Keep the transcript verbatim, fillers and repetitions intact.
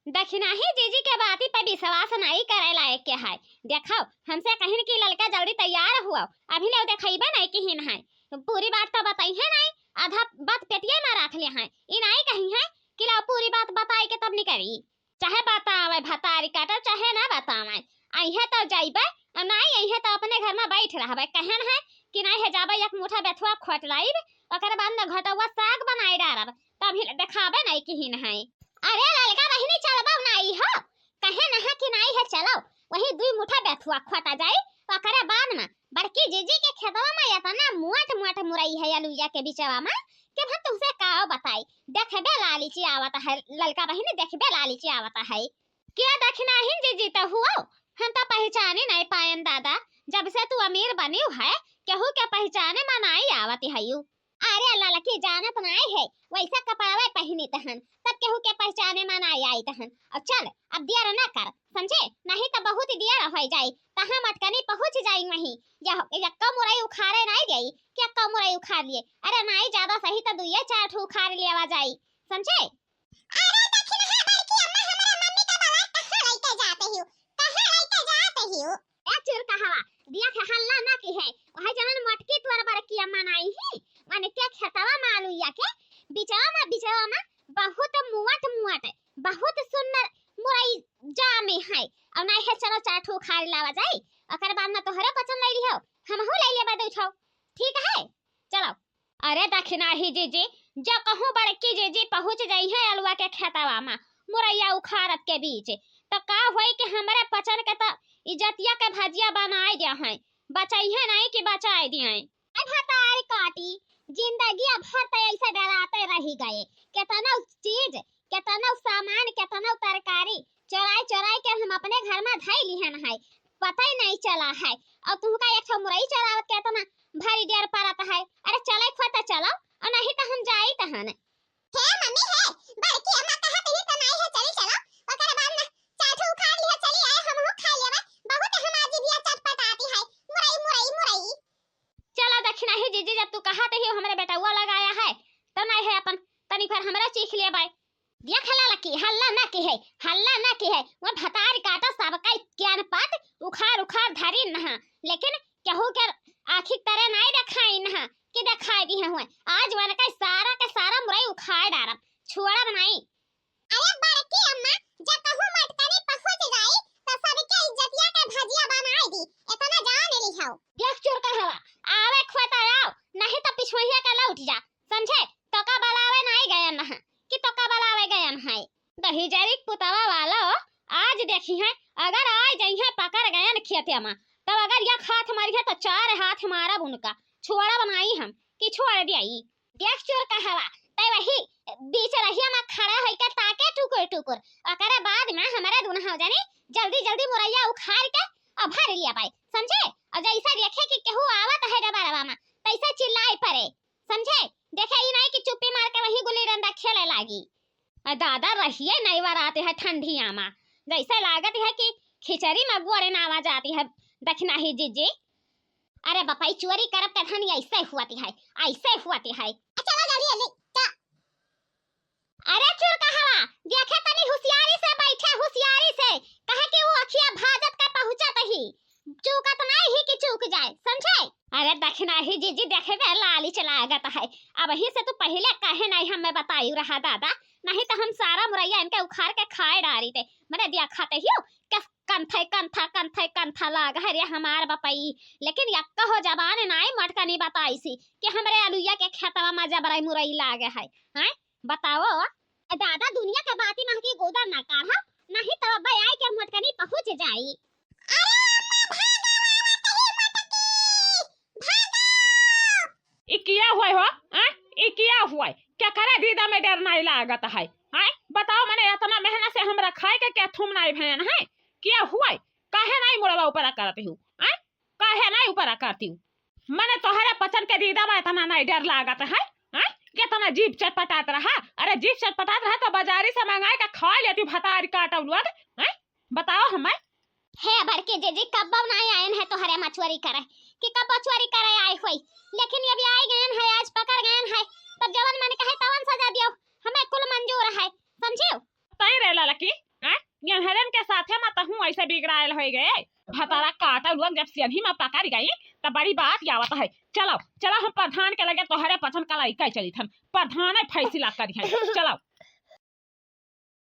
दखिनाही जीजी के बाती पे विश्वास नाई करे लायक के है। देखो, हमसे कहिन कि ललका जल्दी तैयार हुआ, अभी ले देखइबे नाई किहिन है। पूरी बात तो बताइहे नाई, आधा बात पेटिये में रख ले हैं। ई नाई कही है कि लाओ पूरी बात बताई के तब निकली। चाहे बतावे भतारी काटब, चाहे ना बतावे, अइहे तो जाइबे, और नाई अइहे तो अपने घर में बैठ रहबे। कहन है कि नाई है जाबे एक मुठा बेथुआ खोट लाइब, ओकर बाद में घटौआ साग बनाई डारब, तब ही देखाबे नाई किहिन है। अरे ललका बहिनी चलबो नाई हो, कहे नहा कि नाई है चलो, वही दुई मुठा बेथुआ खोटा जाई, ओकरे बाद में बड़की जीजी के खेतवा में एतना मोट मोट मुरई है अलुइया के बिचवा में, कि हम तुमसे काओ बताई। देखबे लालिची आवत है, ललका बहिनी देखबे लालिची आवत है। क्या दखिनाहिन जीजी तो हुओ, हम तो पहचानी नहीं पायन दादा, जब से तू अमीर बनिउ है, केहू के पहचाने में नाई आवत हयू। अरे ललकी जानत नाई है, वैसा कपड़वे पहिनित हन, तब केहू के पहचाने में नाई आइत हन। अब चल, अब देर न कर, समझे? नहीं तो बहुत देर होइ जाई, तहाँ मटकनी पहुँच जाई वहीं। यह यक्का मुरई उखाड़े नाई जाई, कि यक्का मुरई उखाड़ लिए। अरे नाई ज्यादा सही तो दुइये चार ठो उखाड़ लेवा जाई, समझे? अरे दखिनहा बड़की अम्मा, हमरा मम्मी का बला कहाँ लइके जात हियो? कहाँ लइके जात हियो? ए चुर कहवा, देख हल्ला ना किहे, वही जवन मोटकी तोर बड़की अम्मा नाई ही, वनके खेतवा में अलुइया के बिचवा में, बिचवा में बहुत मोट मोट, बहुत सुंदर मुरई जामे है। और नाई है चलो चार ठो उखाड़ लावा जाई, ओकर बाद में तोहरे पचन ले लिहो, हमहू ले लेबे दू ठो, ठीक है? चलो। अरे दखिनाही जीजी, जो कहूँ बड़की जीजी पहुँच जइहे अलुआ के खेतवा में, मुरैया उखाड़त के बीच, त का होई कि हमरे पचन के त इज्जतिया के भजिया बनाए दे हैं, बचइहे नहीं कि बचाए दिए। अरे भतार काटी, जिंदगिया भर त ऐसे डराते रही गए, केतनो चीज, केतनो सामान, केतनो तरकारी चोराई चोराई के हम अपने घर में धई लिहन है, पता ही नहीं चला है। और तुमका एक ठो मुरई चोरावत के इतना भारी डर पड़त है। अरे चले खोता चलो, और नहीं तो हम जाई तहन। हे मम्मी हे, बड़की अम्मा कहत ही तो नहीं है, चली चलो, ओकर बाद में चार ठो उखाड़ लिया, चली आए, हमहू खा लेबे, बहुत हमार जिभिया चटपटाती है, मुरई, मुरई, मुरई। चला दखिनाही जीजी, जब तू कहत ही हमरे बेटउआ लगाया है, तो नहीं है अपन तनी भर हमरा चीख लेबे। देख ललकी, हल्ला ना किहे, हल्ला ना किहे। वो भतार काटा सबका ज्ञान पात उखाड़ उखाड़ धरी नहा, लेकिन केहू के आँखी तरे नाई देखाई नहा कि देखाई दिहे हुए। आज वनका सारा के सारा मुरई उखाड़ डारब, छोड़ब नाई। अरे बड़की अम्मा, जब कहूँ मटकनी पहुँच जाई, तो सबके इज्जतिया के भजिया बनाई दी, इतना जान लिहो। देख चुर कहवा, आवे खोता आओ, नहीं तो पिछुइया के लौट जा, समझे? तोका बलावे नाई गयन है कि तोका बलावे गयन है। दहिजरी पुतवा वालो, आज देखी है, अगर आइ जइहे पकड़ गयन खेते में, तब अगर एक हाथ मारिहे तो चार हाथ मारब उनका, छोड़ब नाई हम कि छोड़ दियाई। देख चोर कहवा, तै वही बीच रहिया में खड़ा होइके ताके टुकुर टुकुर। ओकरे बाद में हमरे दुनहौ जनी जल्दी जल्दी मुरैया उखाड़ के और भर लिया बाई, समझे? और जैसे देखे कि केहू आवत है डबरवा में, तैसे चिल्लाई पड़े, समझे? देखे ई नहीं कि चुप्पी मार के वही गुल्ली डंडा खेले लागी। आ दादा, रहिए नहीं वराते है ठंडिया में, जैसे लागत है कि खिचड़ी में गोड़े नावा जाती है दखिनाही जीजी। अरे बपाई, चोरी करब के धनी ऐसे हुआती है, ऐसे हुआती है। चलो जल्दी जल्दी, का? अरे चुर कहवा, देखे तनी हुसियारी से बैठे, हुसियारी से, कहे कि वो अखिया भाजत के पहुँचत ही, चूकत नहीं ही कि चूक जाए, समझे? अरे दखिनाही जीजी, देखे में लालिच लागत है, अबही से तू पहिले काहे नहीं हमें बतायू रहा दादा, नहीं तो हम सारा मुरैया इनके उखाड़ के खाए डारी थे। मने दिया खाते ही हो, कस-, कंथे, कंथा, कंथे, कंथा लाग है रे हमार बपई। लेकिन यक्का हो जबान नाई मटकनी बताइसी कि हमरे अलुइया के खेतवा में जबरई मुरई लागे है, हैं? बताओ। ए दादा, दुनिया के बाती महकी गोदर ना काढ़ा, नहीं तो अब्बे आई के मटकनी पहुँच जाई। अरे अम्मा, भागो, आवत ही मटकी, भागो। ई किया हुआ हो, हैं? ई किया हुआ? केकरे दीदा में डर नहीं लागत है, हैं? बताओ, मने इतना मेहनत से हमरा खाए के क्या थूम नहीं भयन है? किया हुआ? काहे नहीं मुड़वा ऊपर करती हूँ, हैं? काहे नहीं ऊपर करती हूँ? मने तोहरे पचन के दीदा में इतना नहीं डर लागत है, हैं? कितना जीभ चटपटात रहा। अरे जीभ चटपटात रहा तो बाजारी से मंगाए के खा लेती भतारी काटब लोग, हैं? बताओ हमें। हे बड़की जीजी, कब्बो नाई आयन है तोहरे मछुआरी करे कि कब्बो चोरी करे आए होई, लेकिन ये भी आई गयन है, आज पकड़ गयन है, तब जवन मन कहे तवन सजा दियो, हमें कुल मंजूर है, समझियो? तई रे ललकी, हरन के साथे मा तहूँ ऐसे बिगड़ायल होइ गए। भतारा काटा लोग जब सियधी मा पकड़ गई, तब बड़ी बात आवत है। चलो, चलो, हम प्रधान के लगे तोहरे पसंद का लइका चलित हन, प्रधान है फैसला करिहैं। चलो।